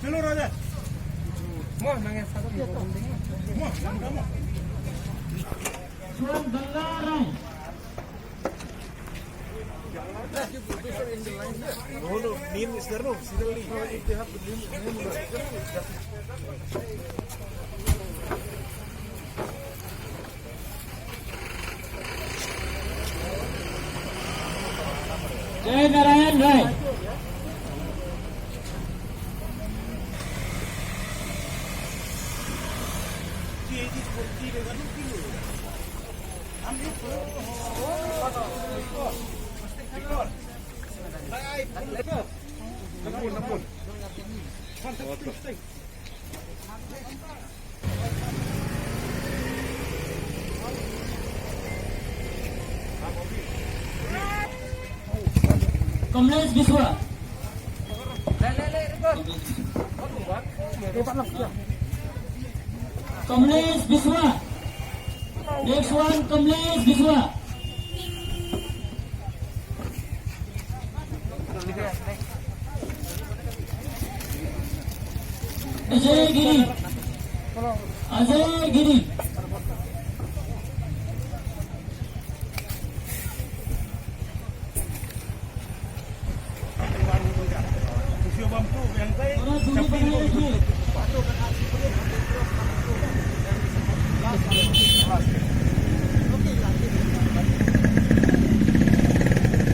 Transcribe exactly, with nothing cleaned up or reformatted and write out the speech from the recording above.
Chalo, Raja. Mo, nang mo. Chuan Ganga Ram. No, no, name is there, no? Similarly, if they have the name, name on the Jai Narayan Rai. Kamlesh Biswa. Kamlesh Biswa. Next one, Kamlesh Biswa. Ajay Giri. Ajay Giri.